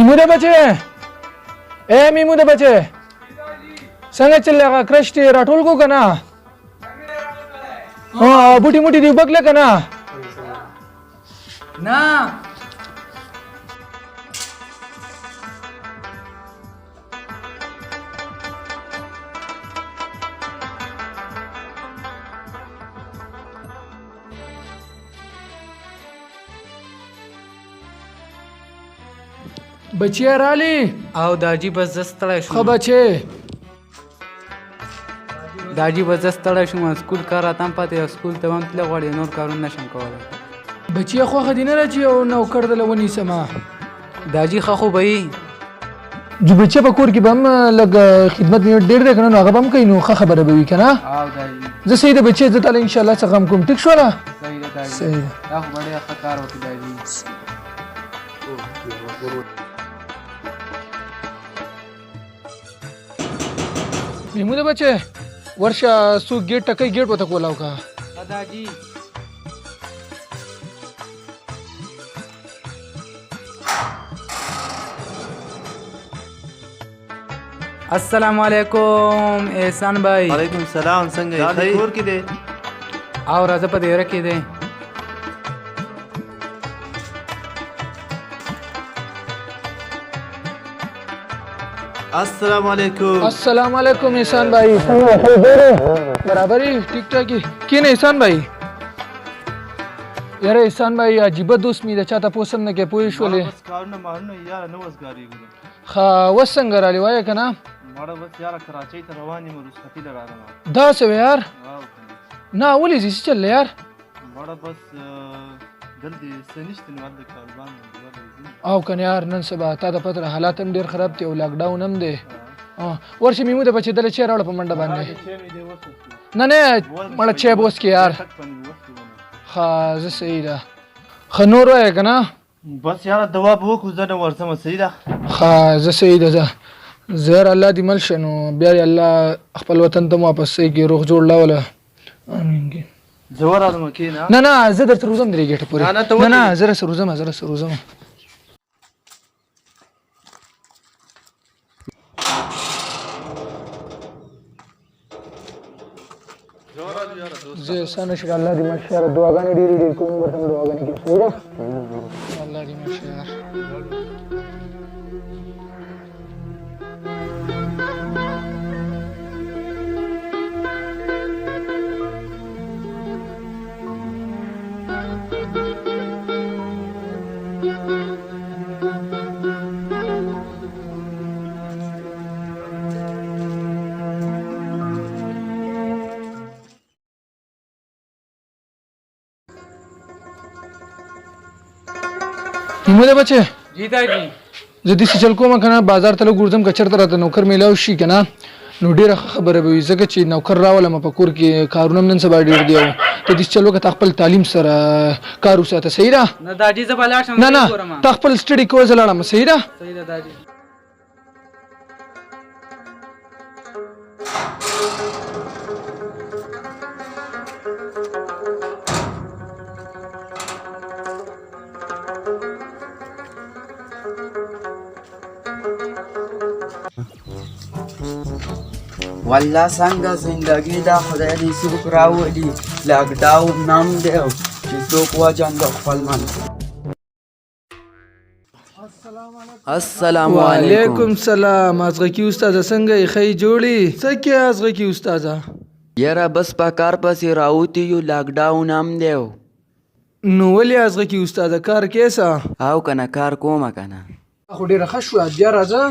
میموده بچې، اے میموده بچې، څنګه چل هغه کرش تی راټول کو کنه؟ ها، بوټي موټي دی وبکله کنه؟ نه. بچی رالی. او داجی، بس زه ستړی شوم. ښه بچې. داجی، بس زه ستړی شوم، سکول کار راته هم پاتې دی، سکول ته هم تللی غواړي، نور کارونه نشم کولی. بچیه، خوښه دې نه ده چې یو نوکر دله ونیسم؟ داجی، ښه خو به یي. جو بچیه، په کور کې به هم لږ خدمت مې ډېر دی که نه، نو هغه به هم کوي، نو ښه خبره به وي که نه؟ او داجی. زه صحیح ده بچیه، زه تاله انشاءالله څه غم کوم، ټیک شوله؟ صحیح ده داجی. صحیح ده. دا خو به ډېر ښه کار وکړي داجی. میمونه بچې، ورشه څوک ګیټ ټکوي، ګیټ ورته کولاو که. داجی. السلام علیکم احسان بھائی. وعلیکم السلام، څنګه یې؟ ښه کور کې دی؟ او راځه، په دیره کې دی. السلام علیکم. السلام علیکم احسان بھائی، څنګه برابرې؟ ټیک ټاک کینې احسان بھائی. یاره احسان بھائی، عجیبه دوست مې د چا تپوس هم نه کوې، پوه شولې؟ بس کارونه مارونه یاره، نه وزګارېږو. ښه، اوس څنګه رالی وایه که نه؟ مړه بس یاره، کراچۍ ته روان یم، رخصتي له راغلم. داسې وې یار؟ نه، ولې ځې؟ څه چل دی یار؟ مړه بس دلته څه نشته، نو هلته کاروبار. او که نه یار، نن سبا تا ته پته ده، حالات هم ډېر خراب دي او لاک ډاون هم دی. ورشه میموده بچې، دله چای راوړه په منډه باندې. نه نه، مړه چای به وڅکې یار. ښه، زه صحیح ده. ښه، نور وایه که نه؟ بس یاره، دوا به وکړو، زه نه ورځم، صحیح ده. ښه، زه صحیح ده. زه زهر الله دې مل شه، نو بیا دې الله خپل وطن ته واپس صحیح کړي، روغ جوړ لاوله، امین کې. زه ورغلم، کښېنه. نه نه، زه درته وځم درې ګېټه پورې. نه نه، ته نه نه، زه درسره وځم، زه درسره وځم. زه سانه شه، الله دې مل شه یاره، دعاګانې ډېرې ډېرې کوم، ورته هم دعاګانې کوم. صحیح ده، الله دې مل شه یار. نیمه ده بچې. جی داجی. زه داسې چل کوم که نه، بازار ته لږ ورځم، که چېرته راته نوکر میلاو شي که نه، نو ډېره ښه خبره به وي، ځکه چې نوکر راولم، په کور کې کارونه هم نن سبا ډېر دي. او ته داسې چل وکړه، تا خپل تعلیم سره کار وساته، صحیح ده؟ نه داجی، زه به لاړ شم. نه نه، تا خپل سټډي کوه، زه لاړم، صحیح ده؟ صحیح ده داجی. والله څنګه زندگی ده، خدای دې څوک راولي، لاک ډاون نام دی چې څوک وجن د خپل من. السلام علیکم. وعلیکم سلام ازغکی استاد، څنګه یې؟ ښه یې جوړې؟ څه کې ازغکی استاد؟ یاره بس په کار پسې راوتی یو، لاک ډاون هم دی. نو ولې ازغکی استاد، کار کیسه؟ او کنه، کار کومه کنه. خو ډېره ښه شوه، بیا راځه،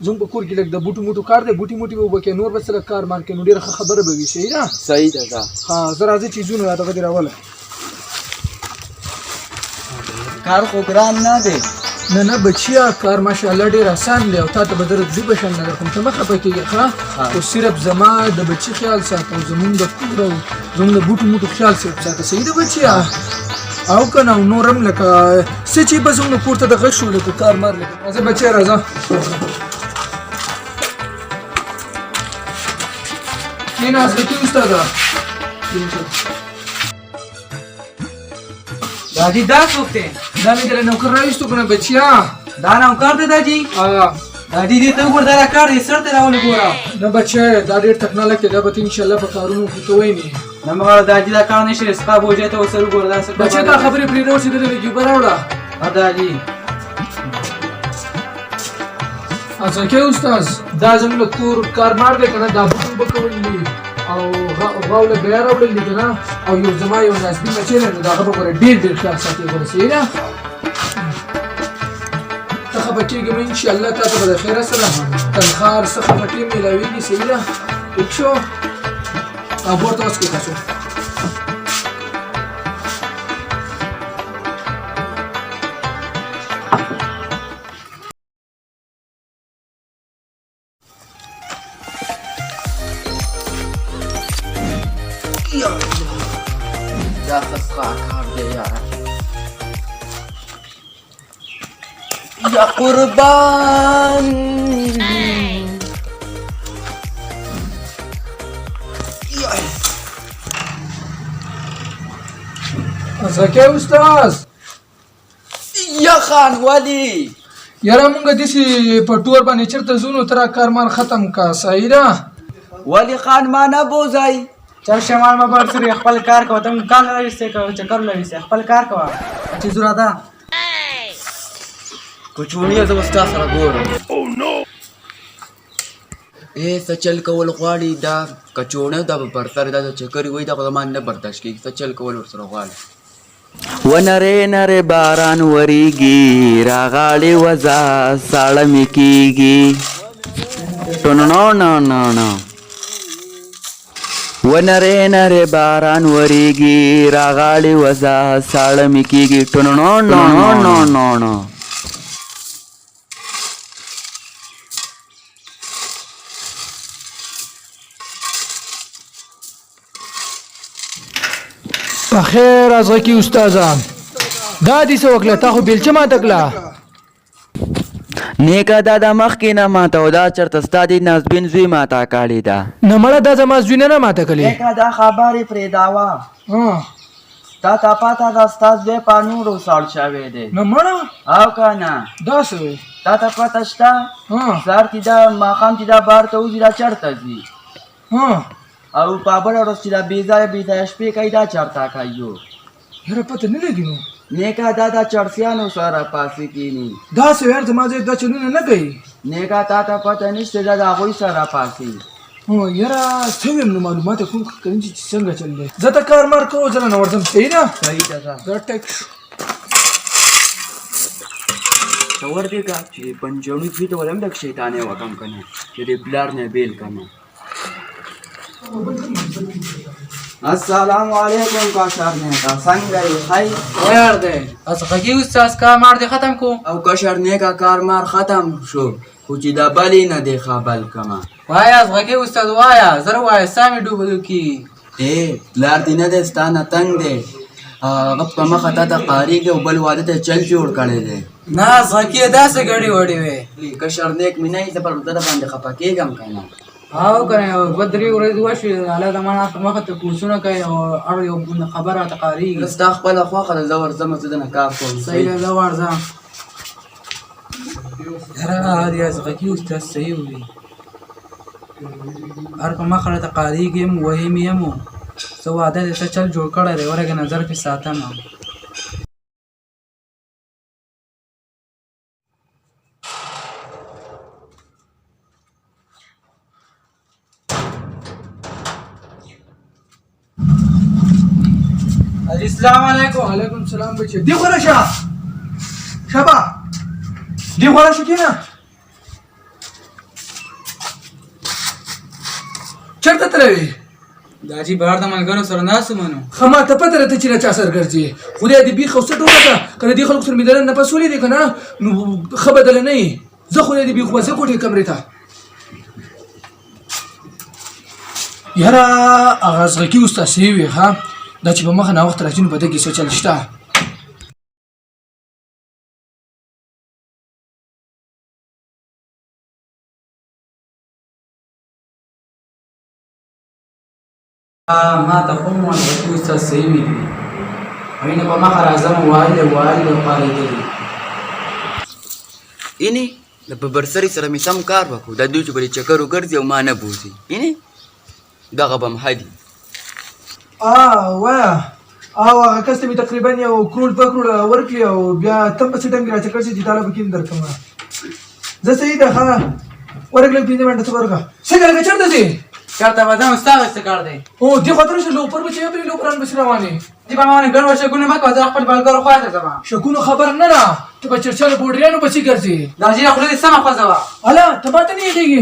زموږ په کور کې لږ د بوټو موټو کار دی، بوټي موټي به اوبه کوې، نور به څه لږ کار مار کوې، نو ډېره ښه خبره به وي، صحیح ده؟ صحیح ده. ځه. ښه، زه راځه چې ځو، نو دغه دې راوله. کار خو ګران نه دی؟ نه نه بچیا، کار ماشاءالله ډېر اسان دی، او تا ته به زه زوی په شان نه درکوم، ته مه خفه کېږې. ښه، خو صرف زما د بچي خیال ساته، او زمونږ د کور او زمونږ د بوټو موټو خیال صرف ساته، صحیح ده بچیا؟ او که نه نور هم لکه څه چې به زمونږ کور ته دغه شو، لکه کار مار لکه. راځه بچیا، راځه. کښېنه ازغکي استاده. داجی، دا څوک دی؟ دا مې دله نوکر راویستو که نه بچیا. دا نام کار دی دا جی؟ دا دې دې ته وګوره، دا کار دې سر ته راولي ګوره. نه بچی، دا ډېر تکناله کې دا به ته انشاءالله په کارونو کې ته وینې. نه مغه دا جی دا کار نشي، ستا بوجه ته وسره وګوره دا څه. بچی دا خبرې پرېږده، اوس دې لږ اوبه راوړه. دا جی ازکه استاد، دا زموږ د کور کار مار دی که نه، دا بوټ اوبه کول دي او غاوله بیا راوړل دي که نه، او یو زما یو نازبي بچی دی، نو د هغه به ګوره ډېر ډېر خیال ساتي ګوره. صحیح ده؟ ته خفه کېږې مه، انشاءالله تا ته به د خیره سره تنخوا هر څه خفه ټیم میلاویږي. صحیح ده؟ ټیک شو؟ او ورته وڅکئ تاسو. دا څه کار دی یاره؟ یا قربان، ازکه استاد. یا خان، ولی؟ یاره مونږ داسې په ټور باندې چېرته ځو، نو ته را کار مار ختم کا. صحیح ده؟ ولی خان، ما نه بوځای. چل شمال ما بر سره، خپل کار کوه. تم کار لري کوه، چکر لري، خپل کار کوه چې زورا ده. کوچونی، زه اوس تا سره ګورم. ای څه چل کول غواړي دا کچوڼه؟ دا به پر سر دا د چکرې وایي، دا خو زما نه برداشت کېږي. څه چل کول ورسره غواړي؟ ونرې نرې باران وریږي، راغاړې وزا ساړه مې کېږي. ټونو نو نو نو. ونرې نرې باران وریږي، راغاړې وزا ساړه مې کېږي. ټونو نو نو نو نو. په خیر ازغکي استاده، دا دې څه وکړه؟ تا خو بیلچه ماته کړه. نیکه، دا د مخکې نه ماته او دا چېرته ستا د نازبین زوی ماته کړې ده. نه مړه، دا زما زوی نه ماته کړې. نیکه، دا خبرې پرېږدوه. تا ته پته ده ستا زوی په نورو ساړ شوی دی؟ نه مړه. او که نه؟ دا څه وایې؟ تا ته پته شته، سهار چې دا ماښام چې دا بهر ته وځي، دا چېرته ځي؟ او په بله ورځ چې دا بې ځایه بې ځایه شپې کوي، دا چېرته کوي؟ یاره پته نه لګي نو. نیکه، دا د چرسیانو سره پاسې کینی. دا څه یار، زما زوی دا چلونه نه کوي. نیکه، تا ته پته نشته، دا د هغوی سره پاسې. یاره څه ویم نو، معلومات کوم کوم چې څنګه چل دی. زه ته کار مار کوو، زه نه ورځم. صحیح ده؟ صحیح ده. دا ټیک شو. ته ور دې که چې پنجړو زوی ته ولم لږ شیطانۍ وکم که نه، چې د پلار نه بېل که نه. السلام علیکم کشر نیکه، څنګه یې؟ ښه یې؟ خیر دی ازغکي استاد، کار مار دې ختم کو؟ او کشر نیکه، کار مار ختم شو، خو چې د بلې نه دی خبر کمه. وایه ازغکي استاد، وایه، زر وایه، ساه مې ډوبه کی. ای پلار دې نه دی ستا نه تنګ دی، هغه په مخه تا ته قاریږي او بل واده ته چل جوړ کړی دی. نه ازغکي، داسې ګړې وړې وې. کشر نیک مې نه یې، زه پر ده باندې خفه کېږم که نه. او که نه، دوه درې ورځې وشوې، الله زما نه په مخه تپوسونه کوي او هر یو خبره راته قاریږي. ستا خپله خوښه ده، زه ورځم، زه درنه کار کوم. صحیح ده، زه ورځم. یاره دې ازغکي استاد صحیح وي، هر په مخه راته قاریږي هم، وهي مې هم. څه واده دی، څه چل جوړ کړی دی، ورګه نظر پې ساتم. السلام علیکم. وعلیکم السلام بچی، دی خو راشه، شابه دی خو راشه، کینه. چېرته تللی وې؟ دا چې بهر د ملګرو سره ناست وم نو. ښه، ما ته پته ده ته چې له چا سره ګرځې. خدای دې بیخ او څټ وکړه که له دې خلکو سره مې دننه نفس ولیدې که نه، نو ښه بدله نه یې. زه خدای دې بیخ وځه کوټې کمرې ته. یاره هغه ازغکي استاد صحیح وي، ښه دا چې په مخه ناوخته راځي، نو په ده کې څه چل شته. ما ته خو مو ازغکي استاد صحیح ویلي دي، وینه په مخه راځم، وهلی وهلی او قارېدلی. اینی د ببرسري سره مې سم کار وکړو، دا دوی چې په دې چکرو ګرځي او ما نه بوځي، اینی دغه به هم ښه دي. وایه، او هغه کس ته مې تقریبا یو کروړ دوه کروړه ورکړي او بیا تم په څه ټایم کې راچکر شي چې تاله پکې هم درکړم. زه صحیح ده، ښه ورک لږ 5 منټه صبر وکړه. څنګه لکه چېرته ځې؟ چېرته به ځم، ستا څه کار دی؟ هو دې خوا ته راشه، لوپر به چې پرې لوپران پسې روان یې. دې په ما باندې ګڼ شکونه مه کوه، زه خپل ملګرو خوا ته ځم. شکونو خبر نه ده، ته به چرچانو بوډریانو پسې ګرځې. دا ځینې خوله دې سمه خوځوه. هله ته ما ته نه یخېږي،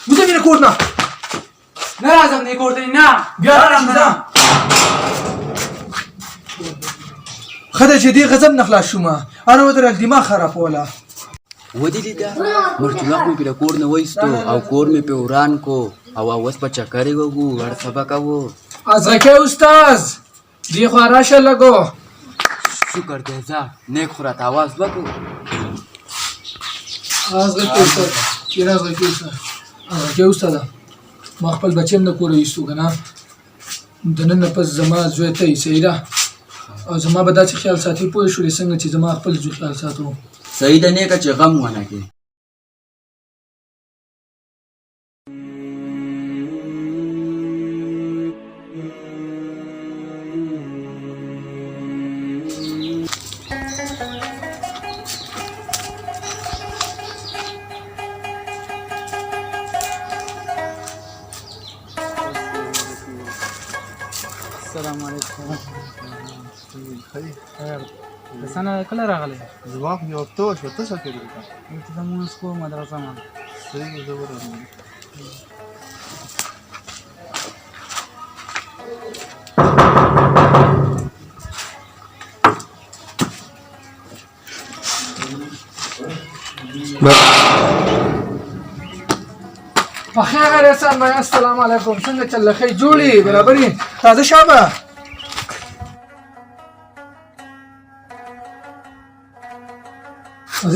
وځه مې له کور نه. نه راځم دې کور ته، نه بیا راشي. ځه ښه ده چې دې غضب نه خلاص شوم، هره ورځ راته دماغ خرابوله. ودې لیده مرچلک مې پې له کور نه وایستو او کور مې پې وران کو او اوس په چکرې وږو، هر څه به کوو. ازغکی استاذ دې خوا راشه لګو. شکر دی، ځه نیک خو راته اواز وکړو. ازغکی استاذ کښېنه، ازغکی استاذ، ازغکی استاذه، ما خپل بچی هم د کوره ایستو که نه، د نن نه پس زما زوی ته یې، صحیح ده؟ او زما به داسې خیال ساتي، پوه شولې، څنګه چې زما خپل زوی خیال ساتو. صحیح ده نیکه، چې غم ونه کړې. السلام علیکم. سنه کله راغلی؟ زما خو یو هفته وشوه، ته څه کوې دلته؟ دلته زموږ سکول مدرسه ما. صحیح ده، زه ورغلم. په خیر احسان بھائی، السلام علیکم. څنګه چل ښه جوړي برابرې؟ تازه شابه.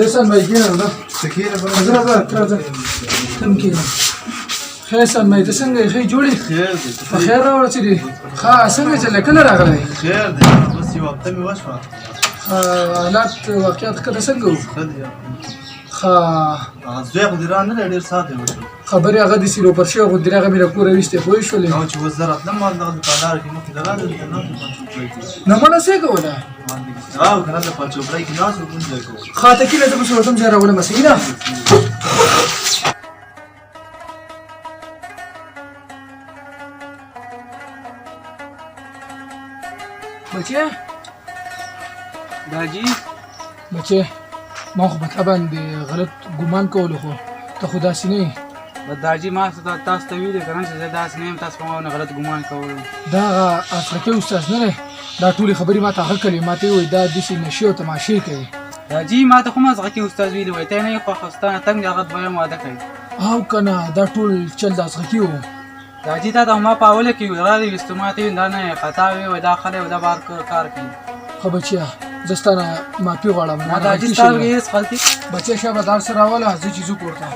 احسان بھائی کېنه راځه. څه کښېنه؟ راځه راځه راځه، تم کېنه. خیر احسان بھائی، ته څنګه یې؟ ښه جوړې؟ خیر دی. په خیر راورسېدې. ښه څنګه چل، کله راغلی؟ خیر دی، بس یو هفته مې وشوه. حالات واقعیت ښکته څنګه وو؟ ښه دی. ښه. هغه زوی خو دې را نه دی، ډېر ساعت یې وشو. خبرې هغه داسې لوپر شوی غوندې، هغه مې له کوره ویستی، پوه شولې؟ او چې اوس زه راتلم دغه په لاره کې مخکې له دلته ناست وو په چوپړۍ کې. نه مړه څه یې کوله؟ او که نه په چوپړۍ کې ناست وو، لمونځ یې کوو. ښه ته کښېنه، زه پسې ورځم، ځای راولم. صحیح ده؟ بچې. داجي. بچې، ما خو په تا باندې غلط ګمان کولو، خو ته خو داسې نه یې. داجي، ما تاسو ته ویلي که نه چې زه داسې نه یم، تاسو په ما باندې غلط ګمان کولو. دا هغه افریقي استاد نه دی، دا ټولې خبرې ما ته هغه کړې، ما ته یې وویل دا داسې نشې او تماشې کوي. داجي، ما ته خو ما ازغکي استاد ویلي وای، ته یې نه یې خوښ، ستا نه تنګ دی، هغه دویم واده کوي. او که نه دا ټول چل د ازغکي و. داجي، تا ته ما په اوله کې ویل، را دې ویستو، ما ته ویل دا نه خطا وی، وای دا خلی او دا بار کار کوي. ښه بچیه، زه ستا نه معافي غواړم. ما داجي ستا هېڅ غلطي. بچیه شابه، دا څه راوله، زه چې ځو کور ته.